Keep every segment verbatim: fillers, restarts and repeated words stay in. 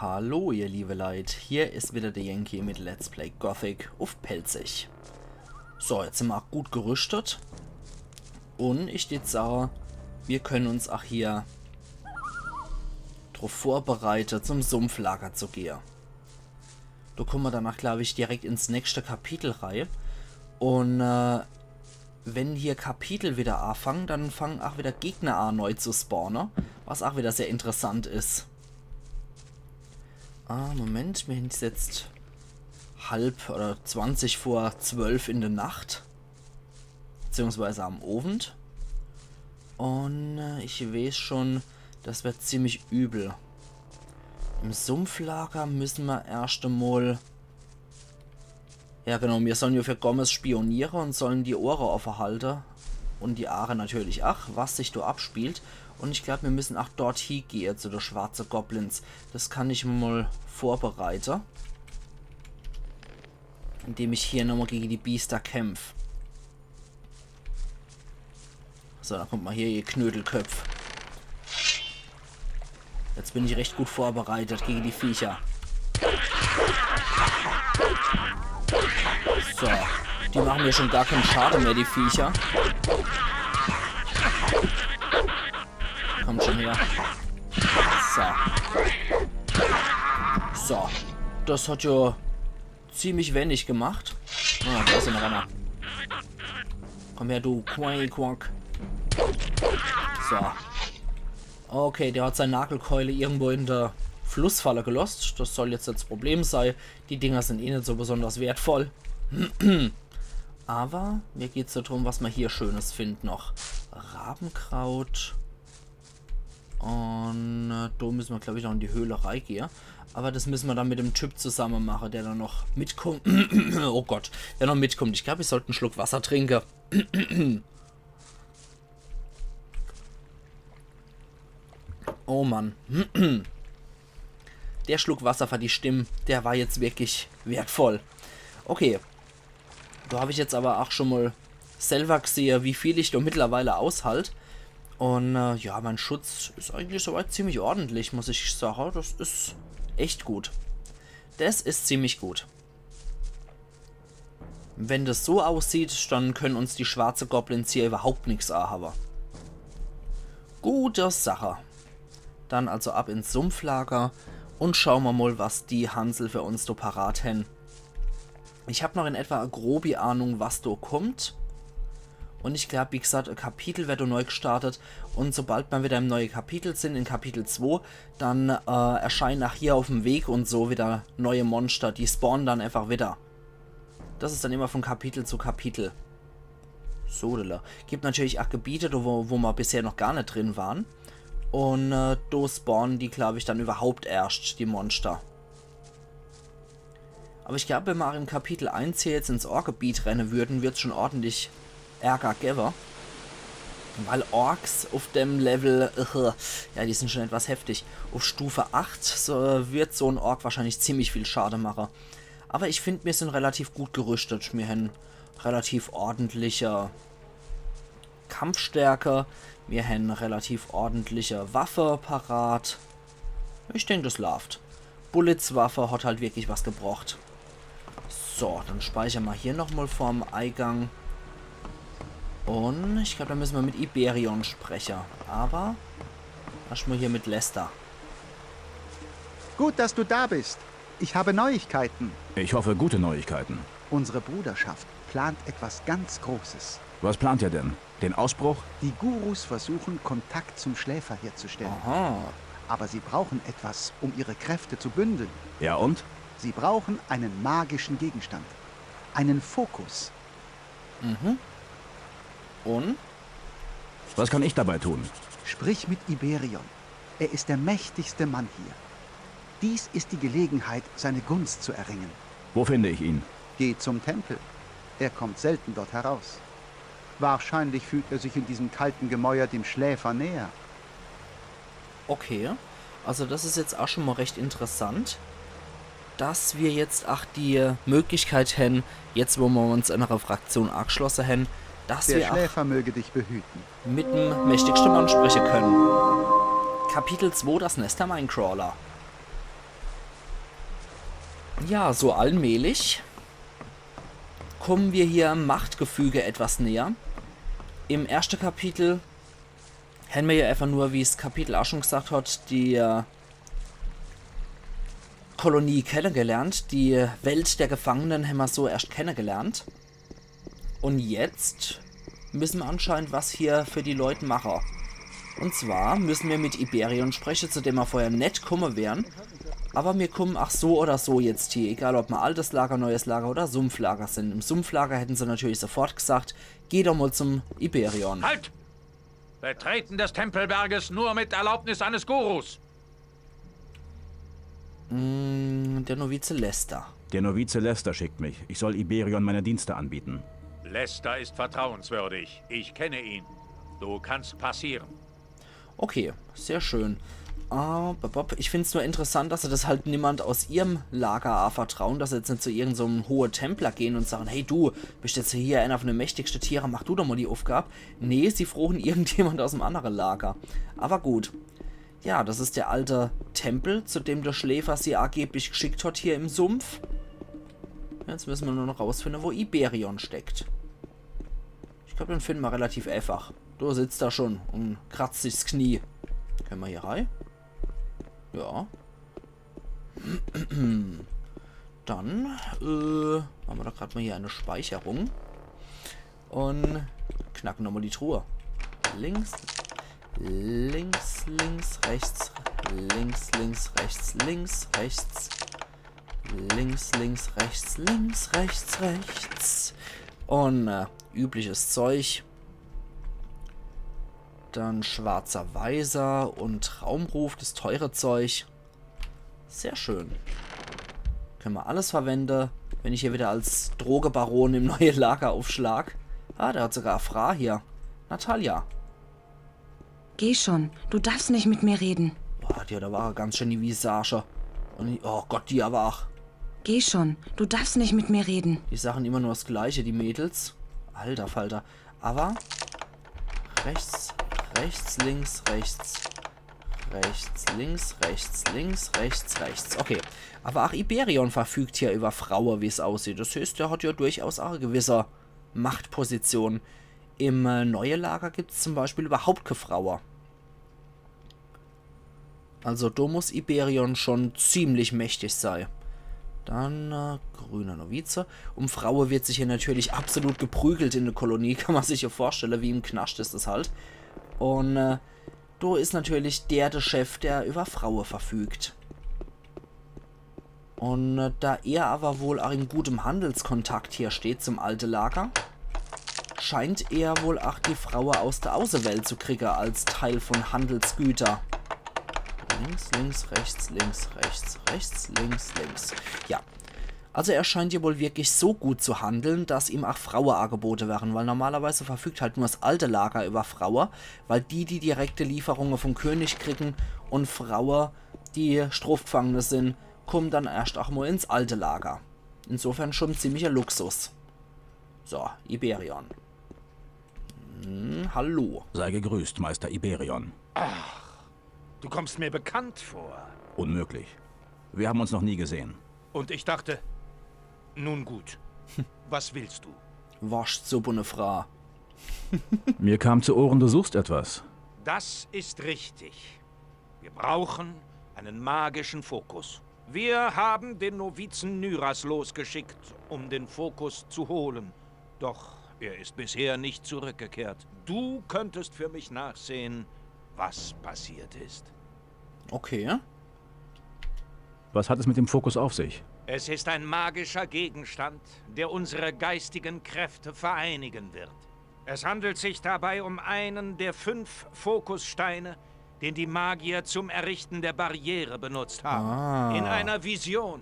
Hallo ihr liebe Leit, hier is wieder de Yankee mit Let's Play Gothic uff Pälzisch. So, jetzt sin mer ach gut gerüschtet. Un ich dät sage, mir kenne uns ach hier druff vorbereite, zum Sumpflager zu gehe. Do kumme mer danach, glaab ich, direkt ins nächste Kapitel rei. Un äh, wenn hier Kapitel wieder afange, dann fange ach wieder Gegner a neu zu spawne, was ach wieder sehr interessant is. Ah, Moment, mir hen's jetzt halb oder zwanzig vor zwölf in de Nacht. Beziehungsweise am Owend. Un äh, ich weeß schun, das werd ziemlich übel. Im Sumpflager misse mer erscht emol Ja, genau, mir solle jo für Gomez spioniere un solle die Ohre offe halte. Un die Aache natürlich ach, was sich do abspielt. Un ich glaab, mir misse ach dort hiegehe, zu de schwarze Goblins. Das kann ich mol vorbereite. Indem ich hier nochmol gege die Biester kämpf. So, dann kummt mol hier, ihr Knödelköpf. Jetzt bin ich recht gut vorbereitet gege die Viecher. So, die mache mir schun gar kän Schade mehr, die Viecher. Kommt schun her. So. So, das hat jo ziemlich wenig gemacht. Ah, do is noch ener. Komm her, du Quack, Quack. So. Okay, der hat sei Nagelkeule irgendwo in de Fluss falle gelosst. Das soll jetzt das Problem sei. Die Dinger sin eh net so besonders wertvoll. Awwer mir geht's do drum, was mer hier Schönes findt noch. Rabenkraut. Un äh, do misse mer, glaab ich, noch in die Höhle reigehe. Awwer das misse mer dann mit dem Typ zusamme mache, der dann noch mitkummt. Oh Gott, der noch mitkummt. Ich glaab, ich sollt en Schluck Wasser trinke. Oh Mann. Der Schluck Wasser für die Stimm, der war jetzt wirklich wertvoll. Okay. Do hab ich jetzt awwer ach schun mol selwer gsehe, wie viel ich do mittlerweile aushalt. Un äh, ja, mein Schutz is eigentlich soweit ziemlich ordentlich, muss ich sage. Das is echt gut. Das is ziemlich gut. Wenn das so aussieht, dann kenne uns die schwarze Goblins hier iwwerhaupt nix ahawwe. Gute Sache. Dann also ab ins Sumpflager un schaue mer mol, was die Hansel für uns do parat hen. Ich hab noch in etwa e grobi Ahnung, was do kummt. Un ich glaab, wie gsaat, e Kapitel werd do neu gstartet. Un sobald mer wieder im neue Kapitel sin, in Kapitel zwo, dann äh, erscheinen ach hier uff'm Weg un so wieder neue Monster. Die spawnen dann einfach wieder. Das is dann immer von Kapitel zu Kapitel. Sodele. Gibt natürlich ach Gebiete, do wo, wo mer bisher noch gar net drin waren. Un äh, do spawnen die, glaab ich, dann iwwerhaupt erscht, die Monster. Awwer ich glaab, wenn mer ach in Kapitel eins hier jetzt ins Ork-Gebiet renne würden, wird's schun ordentlich Ärger gewwe. Weil Orks uff dem Level, äh, ja, die sin schun etwas heftig. Uff Stufe acht so, äh, wird so en Ork wahrscheinlich ziemlich viel Schade mache. Awwer ich find, mir sin relativ gut gerüschtet. Mir hen relativ ordentliche Kampfstärke. Mir hen relativ ordentliche Waffe parat. Ich denk, das laaft. Bullets Waffe hat halt wirklich was gebrocht. So, dann speicher mer hier nochmol vorm Eigang. Un ich glaab, do misse mer mit Iberion spreche. Awwer erschtmol hier mit Lester. Gut, dass du da bist. Ich habe Neuigkeiten. Ich hoffe, gute Neuigkeiten. Unsere Bruderschaft plant etwas ganz Großes. Was plant ihr denn? Den Ausbruch? Die Gurus versuchen, Kontakt zum Schläfer herzustellen. Aha. Aber sie brauchen etwas, um ihre Kräfte zu bündeln. Ja und? Sie brauchen einen magischen Gegenstand. Einen Fokus. Mhm. Un? Was kann ich dabei tun? Sprich mit Iberion. Er ist der mächtigste Mann hier. Dies ist die Gelegenheit, seine Gunst zu erringen. Wo finde ich ihn? Geh zum Tempel. Er kommt selten dort heraus. Wahrscheinlich fühlt er sich in diesem kalten Gemäuer dem Schläfer näher. Okay, also das is jetzt ach schun mol recht interessant, dass mir jetzt ach die Möglichkeit hen, jetzt wo mer uns enere Fraktion ageschlosse hen, dass mir ach Der Schläfer möge dich behüten. Mit dem mächtigsten Mann spreche kenne. Kapitel zwei, das Nest der Minecrawler. Ja, so allmählich kommen wir hier Machtgefüge etwas näher. Im erschte Kapitel hänn mir ja einfach nur, wie's Kapitel auch schon gesagt hat, die, äh, Kolonie kennengelernt. Die Welt der Gefangenen hänn mir so erscht kennengelernt. Und jetzt müssen wir anscheinend was hier für die Leute machen. Und zwar müssen wir mit Iberion sprechen, zu dem wir vorher net kommen wären. Aber wir kommen auch so oder so jetzt hier, egal ob wir altes Lager, neues Lager oder Sumpflager sind. Im Sumpflager hätten sie natürlich sofort gesagt, geh doch mal zum Iberion. Halt! Betreten des Tempelberges nur mit Erlaubnis eines Gurus. Mm, der Novize Lester. Der Novize Lester schickt mich. Ich soll Iberion meine Dienste anbieten. Lester ist vertrauenswürdig. Ich kenne ihn. Du kannst passieren. Okay, sehr schön. Ah, bop, bop. Ich find's nur interessant, dass sie das halt niemand aus ihrem Lager avertrauen, dass sie jetzt net zu irgend so einem hohen Templer gehen und sagen, hey du, bist jetzt hier einer von den mächtigsten Tieren, mach du doch mal die Aufgab. Nee, sie frochen irgendjemand aus dem anderen Lager. Aber gut. Ja, das ist der alte Tempel, zu dem der Schläfer sie angeblich geschickt hat hier im Sumpf. Jetzt müssen wir nur noch rausfinden, wo Iberion steckt. Ich glaub, den finden wir relativ einfach. Du sitzt da schon und kratzt sich's Knie. Können wir hier rein? Ja. Dann, äh, machen wir doch grad mal hier eine Speicherung. Und knacken nochmal die Truhe. Links, links, links, rechts, links, links, rechts, links, rechts, links, links, rechts, links, rechts, rechts. Und, äh, übliches Zeug. Dann schwarzer Weiser und Traumruf, das teure Zeug. Sehr schön. Können wir alles verwenden, wenn ich hier wieder als Drogebaron im neue Lager aufschlag. Ah, der hat sogar eine Frau hier. Natalia. Geh schon, du darfst nicht mit mir reden. Boah, die hat aber auch ganz schön die Visage. Und die, oh Gott, die aber auch. Geh schon, du darfst nicht mit mir reden. Die sagen immer nur das Gleiche, die Mädels. Alter Falter. Aber rechts, rechts, links, rechts. Rechts, links, rechts, links, rechts, rechts. Okay. Aber auch Iberion verfügt hier über Fraue, wie es aussieht. Das heißt, der hat ja durchaus auch eine gewisse Machtposition. Im, äh, neue Lager gibt's zum Beispiel überhaupt keine Fraue. Also da muss Iberion schon ziemlich mächtig sei. Dann, äh, grüner Novize. Um Fraue wird sich hier natürlich absolut geprügelt in der Kolonie, kann man sich ja vorstellen, wie im Knascht ist es halt. Und, äh, da ist natürlich der der Chef, der über Fraue verfügt. Und, äh, da er aber wohl auch in gutem Handelskontakt hier steht zum alte Lager, scheint er wohl auch die Fraue aus der Außenwelt zu kriegen als Teil von Handelsgüter. Links, links, rechts, links, rechts, rechts, links, links. Ja. Also er scheint ja wohl wirklich so gut zu handeln, dass ihm auch Fraue angeboten werden, weil normalerweise verfügt halt nur das alte Lager über Fraue, weil die die direkte Lieferungen vom König kriegen und Fraue, die Strafgefangene sind, kommen dann erst auch mal ins alte Lager. Insofern schon ziemlicher Luxus. So, Iberion. Hm, hallo. Sei gegrüßt, Meister Iberion. Ach, du kommst mir bekannt vor. Unmöglich. Wir haben uns noch nie gesehen. Und ich dachte, nun gut, was willst du? Warscht so bunne Frau. Mir kam zu Ohren, du suchst etwas. Das ist richtig. Wir brauchen einen magischen Fokus. Wir haben den Novizen Nyras losgeschickt, um den Fokus zu holen. Doch er ist bisher nicht zurückgekehrt. Du könntest für mich nachsehen, was passiert ist. Okay. Was hat es mit dem Fokus auf sich? Es ist ein magischer Gegenstand, der unsere geistigen Kräfte vereinigen wird. Es handelt sich dabei um einen der fünf Fokussteine, den die Magier zum Errichten der Barriere benutzt haben. Ah. In einer Vision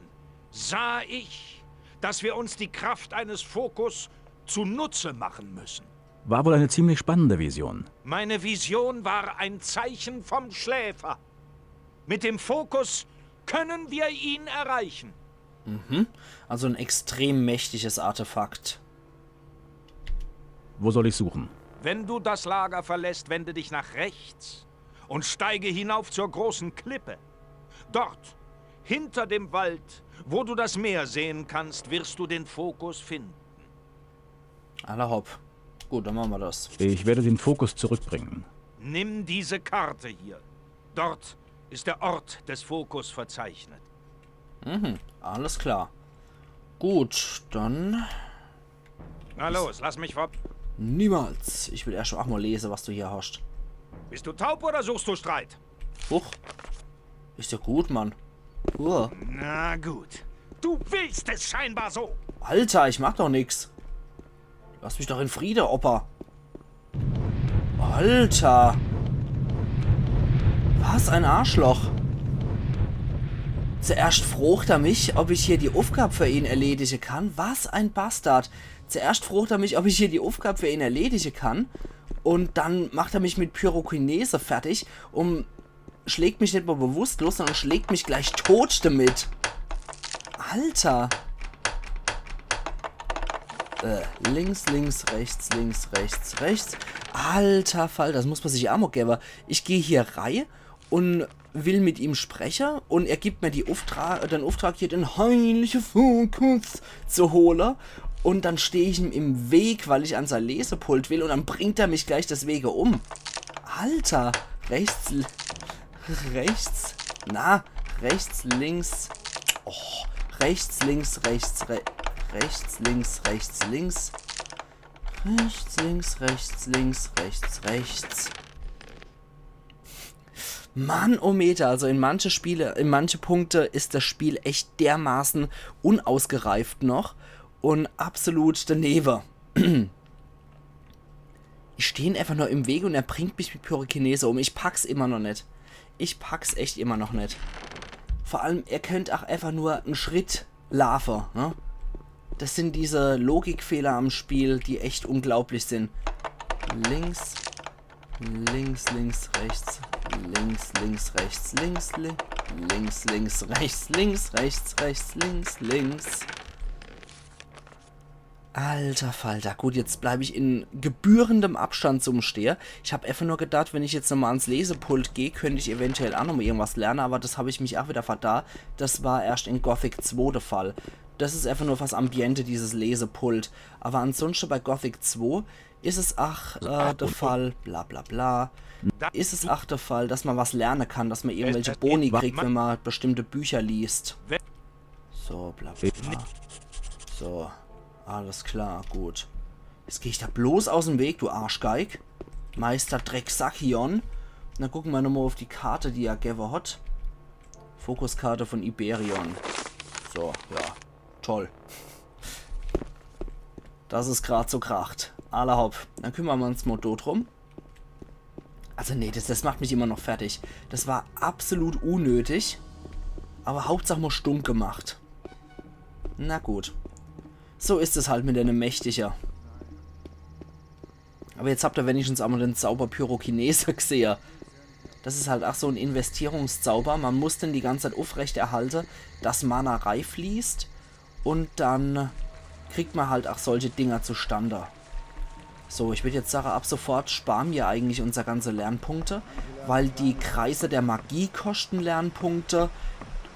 sah ich, dass wir uns die Kraft eines Fokus zunutze machen müssen. War wohl eine ziemlich spannende Vision. Meine Vision war ein Zeichen vom Schläfer. Mit dem Fokus können wir ihn erreichen. Mhm. Also ein extrem mächtiges Artefakt. Wo soll ich suchen? Wenn du das Lager verlässt, wende dich nach rechts und steige hinauf zur großen Klippe. Dort Hinter dem Wald, wo du das Meer sehen kannst, wirst du den Fokus finden. Alla hopp. Gut, dann mache mer das. Ich werde den Fokus zurückbringen. Nimm diese Karte hier. Dort ist der Ort des Fokus verzeichnet. Mhm, alles klar. Gut, dann Na los, lass mich vor. Niemals. Ich will erscht ach mal lese, was du hier hast. Bist du taub oder suchst du Streit? Huch. Ist ja gut, Mann. Uah. Na gut. Du willst es scheinbar so. Alter, ich mach doch nix. Lass mich doch in Friede, Opa. Alter. Was ein Arschloch. Zuerscht frocht er mich, ob ich hier die Uffgab für ihn erledige kann. Was ein Bastard. Zuerscht frocht er mich, ob ich hier die Uffgab für ihn erledige kann. Und dann macht er mich mit Pyrokinese fertig und schlägt mich net mal bewusstlos, sondern schlägt mich gleich tot damit. Alter. Äh, links, links, rechts, links, rechts, rechts. Alter Fall, das muss man sich ach mal gebe. Ich geh hier rei und will mit ihm spreche und er gibt mir die Auftra den Auftrag, hier den heilige Fokus zu hole. Und dann steh ich ihm im Weg, weil ich an sein Lesepult will und dann bringt er mich gleich deswege um. Alter, rechts, l- rechts, na, rechts, links, oh, rechts, links, rechts, re rechts, links, rechts, links, rechts, links, rechts, links, rechts, rechts. Mann, oh Meter, also in manche Spiele, in manche Punkte ist das Spiel echt dermaßen unausgereift noch und absolut daneben. Ich steh ihm einfach nur im Weg und er bringt mich mit Pyrokinese um. Ich pack's immer noch net. Ich pack's echt immer noch net. Vor allem, er könnt ach einfach nur en Schritt laafe, ne? Das sind diese Logikfehler am Spiel, die echt unglaublich sind. Links, links, links, rechts, links, links, rechts, links, li links, links, rechts, links, rechts, rechts, links, links. Alter Falter, gut, jetzt bleib ich in gebührendem Abstand zum Steher. Ich hab einfach nur gedacht, wenn ich jetzt nochmal ans Lesepult geh, könnt ich eventuell ach nochmal irgendwas lerne, aber das hab ich mich ach wieder verda. Das war erscht in Gothic zwei der Fall. Das is einfach nur fürs Ambiente, dieses Lesepult. Aber ansonsten bei Gothic zwei is es ach äh, der Fall, bla bla bla. Is es ach der Fall, dass man was lerne kann, dass man irgendwelche Boni kriegt, wenn man bestimmte Bücher liest. So, bla bla bla. So, alles klar, gut. Jetzt geh ich da bloß aus em Weg, du Arschgeig. Meister Drecksackion. Dann gucke mer nochmal auf die Karte, die er gewwe hat. Fokuskarte von Iberion. So, ja. Toll. Dass es grad so kracht. Alla hopp. Dann kümmere mer uns mal dort drum. Also nee, das, das macht mich immer noch fertig. Das war absolut unnötig. Aber Hauptsach mal stumm gemacht. Na gut. So is es halt mit einem Mächtiger. Aber jetzt habt er wenigstens einmal den Zauber Pyrokinese gesehe. Das is halt ach so en Investierungszauber. Man muss den die ganze Zeit aufrechterhalte, dass Mana reifließt. Und dann kriegt man halt ach solche Dinger zustande. So, ich würd jetzt sage, ab sofort sparen wir eigentlich unser ganze Lernpunkte, weil die Kreise der Magie kosten Lernpunkte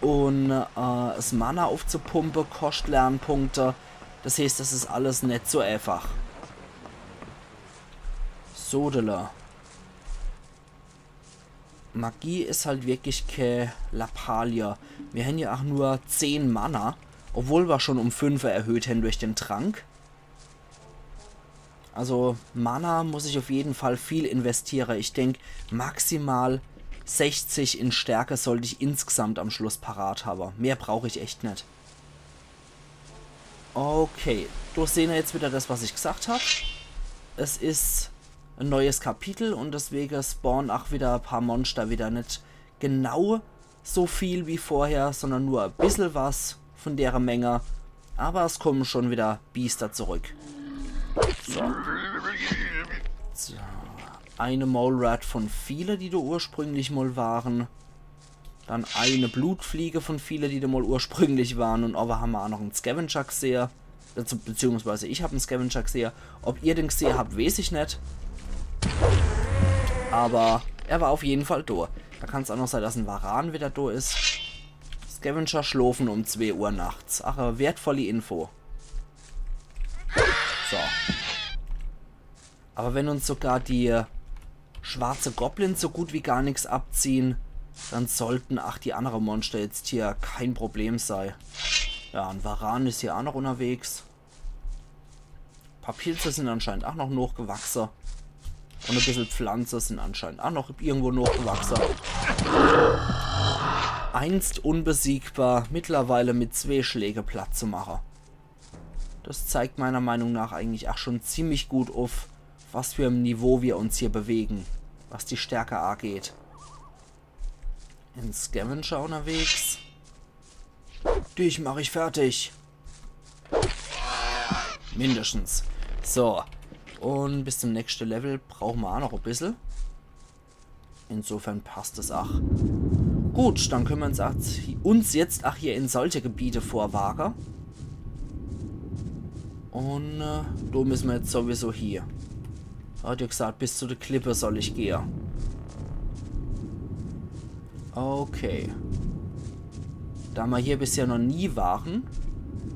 und äh, es Mana aufzupumpe kostet Lernpunkte. Das heißt, das is alles net so einfach. Sodele. Magie is halt wirklich kä Lappalie. Wir hän ja ach nur zehn Mana, obwohl wir schon um fünfe erhöht hän durch den Trank. Also Mana muss ich auf jeden Fall viel investiere. Ich denk, maximal sechzig in Stärke sollt ich insgesamt am Schluss parat habe. Mehr brauch ich echt net. Okay, do sehn mer jetzt wieder das, was ich gesagt hab. Es is e neues Kapitel und deswege spawnen ach wieder e paar Monster wieder. Net genau so viel wie vorher, sondern nur e bissel was von dere Menge. Aber es kommen schon wieder Biester zurück. So. So. Eine Mole Rat von viele, die do ursprünglich mal waren. Dann eine Blutfliege von viele, die do mal ursprünglich waren. Und aber hän mer ach noch en Scavenger gesehe. Dazu, beziehungsweise ich hab en Scavenger gesehe. Ob ihr den gesehe habt, weeß ich net. Aber er war auf jeden Fall do. Do kann's ach noch sei, dass en Varan wieder do is. Scavenger schlofen um zwee Uhr nachts. Ach, e wertvolli Info. So. Aber wenn uns sogar die schwarze Goblins so gut wie gar nix abziehen, dann sollten ach die annere Monster jetzt hier kein Problem sei. Ja, en Varan is hier ach noch unterwegs. Paar Pilze sind anscheinend ach noch nochgewachse. Und e bissel Pflanze sind anscheinend ach noch irgendwo nochgewachse. Einst unbesiegbar, mittlerweile mit zwee Schläge platt zu mache. Das zeigt meiner Meinung nach eigentlich ach schon ziemlich gut uff, was für em Niveau wir uns hier bewegen, was die Stärke ageht. En Scavenger unterwegs. Dich mach ich fertig. Mindestens. So. Und bis zum nächste Level brauche mer ach noch e bissel. Insofern passt es ach. Gut, dann können wir uns, ach, uns jetzt ach hier in solche Gebiete vorwage. Und äh, do müssen wir jetzt sowieso hier. Hat ja gesagt, bis zu der Klippe soll ich gehe. Okay. Da wir hier bisher noch nie waren,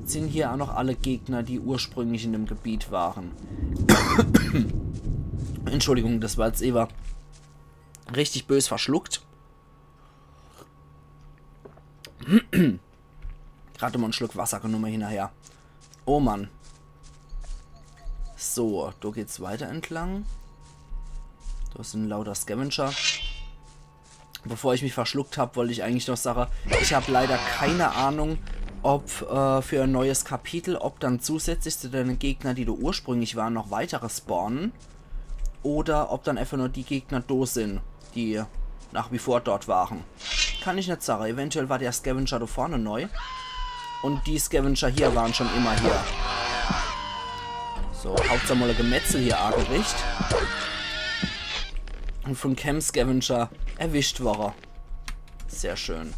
sind hier auch noch alle Gegner, die ursprünglich in dem Gebiet waren. Entschuldigung, das war jetzt ewe richtig bös verschluckt. Gerade mal en Schluck Wasser genommen hinterher. Oh Mann. So, do geht's weiter entlang. Do sind lauter Scavenger. Bevor ich mich verschluckt hab, wollte ich eigentlich noch sagen, ich hab leider keine Ahnung, ob äh, für ein neues Kapitel, ob dann zusätzlich zu den Gegner, die da ursprünglich waren, noch weitere spawnen. Oder ob dann einfach nur die Gegner da sind, die nach wie vor dort waren. Kann ich nicht sagen. Eventuell war der Scavenger da vorne neu. Und die Scavenger hier waren schon immer hier. So, Hauptsache mal ein Gemetzel hier angerichtet. Und von Cam Scavenger erwischt worden. Sehr schön.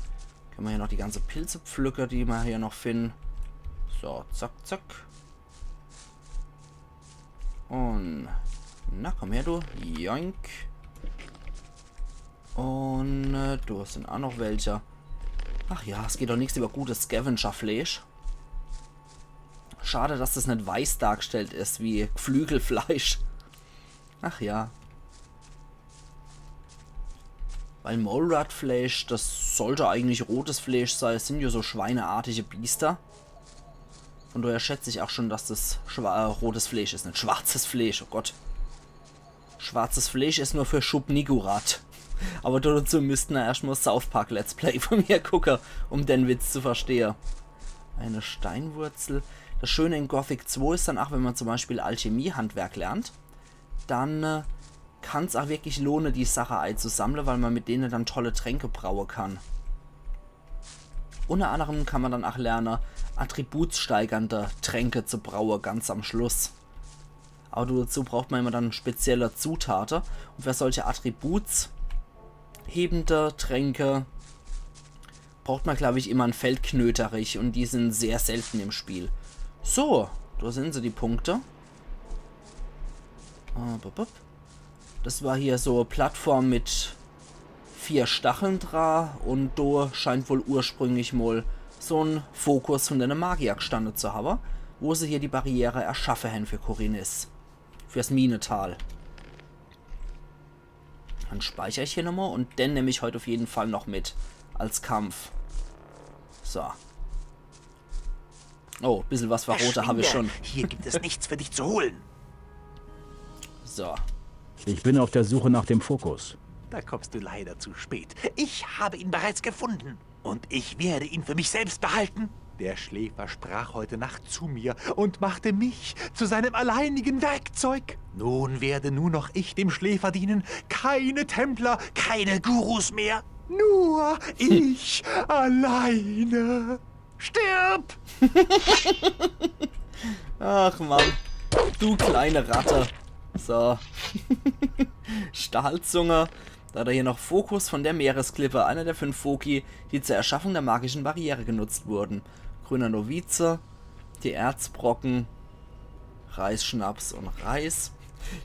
Können wir hier noch die ganze Pilze pflücken, die wir hier noch finden. So, zack, zack. Und na, komm her, du. Joink. Und äh, da sind auch noch welche. Ach ja, es geht doch nichts über gutes Scavenger-Fleisch. Schade, dass das nicht weiß dargestellt ist, wie Geflügelfleisch. Ach ja. Weil Mole-Rat-Fleisch, das sollte eigentlich rotes Fleisch sein. Es sind ja so schweineartige Biester. Von daher schätze ich auch schon, dass das schwa äh, rotes Fleisch ist. Nicht schwarzes Fleisch, oh Gott. Schwarzes Fleisch ist nur für Schub Nigurath. Aber dazu müssten wir erstmal South Park Let's Play von mir gucken, um den Witz zu verstehen. Eine Steinwurzel. Das Schöne in Gothic zwei ist dann auch, wenn man zum Beispiel Alchemiehandwerk lernt, dann äh, kann's auch wirklich lohnen, die Sache einzusammeln, weil man mit denen dann tolle Tränke brauen kann. Unter anderem kann man dann auch lernen, attributssteigernde Tränke zu brauen, ganz am Schluss. Aber dazu braucht man immer dann spezielle Zutaten. Und für solche attributshebende Tränke braucht man, glaube ich, immer en Feldknöterich. Und die sind sehr selten im Spiel. So, da sind sie, die Punkte. Ah, bup, bup. Das war hier so e Plattform mit vier Stacheln dra und do scheint wohl ursprünglich mal so en Fokus von dene Magier gestanden zu haben, wo sie hier die Barriere erschaffen haben für Khorinis. Fürs Minetal. Dann speicher ich hier nochmal und den nehme ich heute auf jeden Fall noch mit als Kampf. So. Oh, bissel was verrote habe ich schon. Hier gibt es nichts für dich zu holen. So. Ich bin auf der Suche nach dem Fokus. Da kommst du leider zu spät. Ich habe ihn bereits gefunden. Und ich werde ihn für mich selbst behalten. Der Schläfer sprach heute Nacht zu mir und machte mich zu seinem alleinigen Werkzeug. Nun werde nur noch ich dem Schläfer dienen. Keine Templer, keine Gurus mehr. Nur ich alleine. Stirb! Ach Mann. Du kleine Ratte. So. Stahlzunge. Da hat er hier noch Fokus von der Meeresklippe, einer der fünf Foki, die zur Erschaffung der magischen Barriere genutzt wurden. Grüner Novize, die Erzbrocken, Reisschnaps und Reis.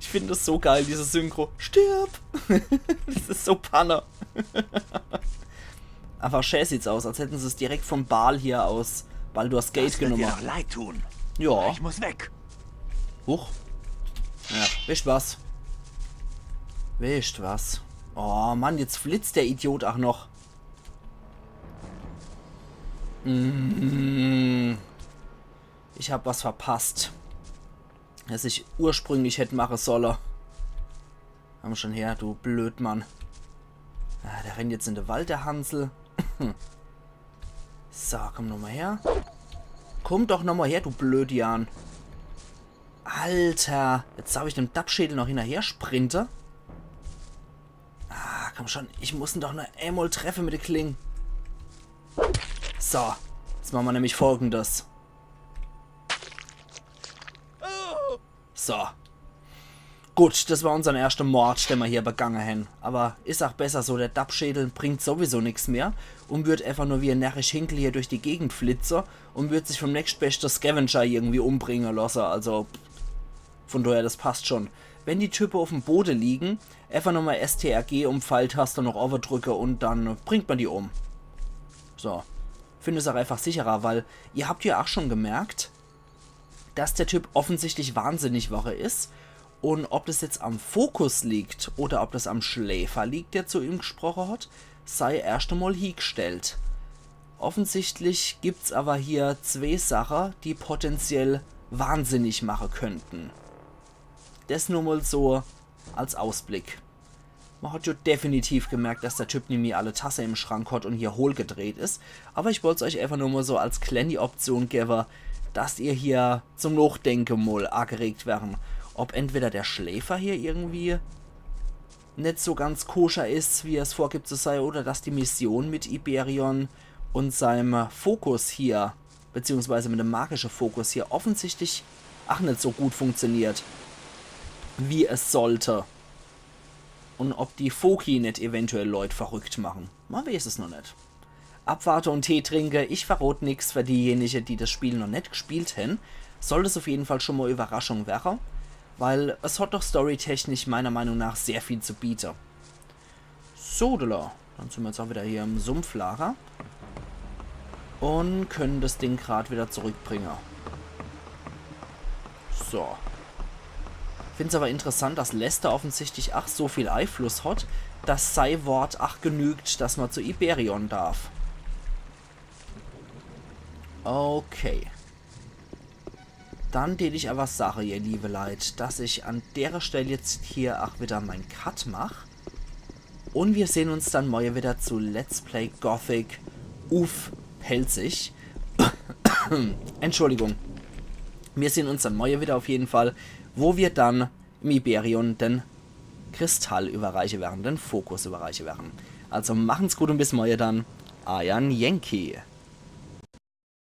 Ich finde es so geil, diese Synchro. Stirb! Das ist so Panne. Awwer schä sieht's aus, als hätten se's direkt vom Bal hier aus Baldur's Gate Das wird dir genumme. Noch leid tun. Ja. Ich muss weg. Huch. Ja, wisst was? Wisst was? Oh Mann, jetzt flitzt der Idiot ach noch. Mm. Ich hab was verpasst, das ich ursprünglich hätt mache solle. Komm schon her, du Blödmann. Ah, der rennt jetzt in de Wald, der Hansel. So, komm nochmal her. Komm doch nochmal her, du Blödjan. Alter, jetzt darf ich dem Dappschädel noch hinnerher sprinte. Ah, komm schon, ich muss en doch nur emol treffe mit de Kling. So, jetzt mache mer nämlich Folgendes. So. Gut, das war unsern erschte Mord, den mer hier begange hen. Awwer is ach besser so, der Dappschädel bringt sowieso nix mehr un wird efach nur wie e närrisch Hinkel hier durch die Gegend flitze un wird sich vom nächstbeschte Scavenger irgendwie umbringe losse. Also, von daher, das passt schon. Wenn die Type uff'm Bode liegen, efach nochmal S T R G un Pfeiltaste noch owwe drücke un dann bringt mer die um. So. Find es ach efach sicherer, weil ihr habt ja ach schon gemerkt, dass der Typ offensichtlich wahnsinnig worre is. Un ob das jetzt am Fokus liegt oder ob das am Schläfer liegt, der zu ihm gesproche hat, sei erscht emol hiegestellt. Offensichtlich gibt's awwer hier zwee Sache, die potenziell wahnsinnig mache könnten. Das nur mol so als Ausblick. Mer hat jo definitiv gemerkt, dass der Typ nimmi alle Tasse im Schrank hat un hier hohl gedreht is. Awwer ich wollt's euch efach nur mol so als klenni Option gewwe, dass ihr hier zum Nochdenke mol ageregt werre. Ob entweder der Schläfer hier irgendwie net so ganz koscher is, wie er's vorgibt zu sei, oder dass die Mission mit Iberion un seinem Fokus hier, beziehungsweise mit dem magische Fokus hier, offensichtlich ach net so gut funktioniert, wie es sollte. Un ob die Foki net eventuell Leut verrückt mache. Mer weeß es noch net. Abwarte un Tee trinke, ich verrot nix für diejenige, die das Spiel noch net gespielt hen. Soll es uff jeden Fall schon mol Überraschung werre, weil es hat doch storytechnisch meiner Meinung nach sehr viel zu biete. So, do. Dann sin mer jetzt ach wieder hier im Sumpflager. Un können das Ding grad wieder zurückbringe. So. Find's awwer interessant, dass Lester offensichtlich ach so viel Eifluss hat, dass sei Wort ach genügt, dass mer zu Iberion darf. Okay. Dann tät ich awwer sache, ihr liebe Leit, dass ich an dere Stell jetzt hier ach wieder mein Cut mach. Un mir sehn uns dann morje wieder zu Let's Play Gothic uff Pälzisch. Entschuldigung. Mir sehn uns dann morje wieder uff jeden Fall, wo mir dann im Iberion den Kristall überreiche werre, den Fokus überreiche werre. Also machen's gut un bis morje dann. Eier Yankee.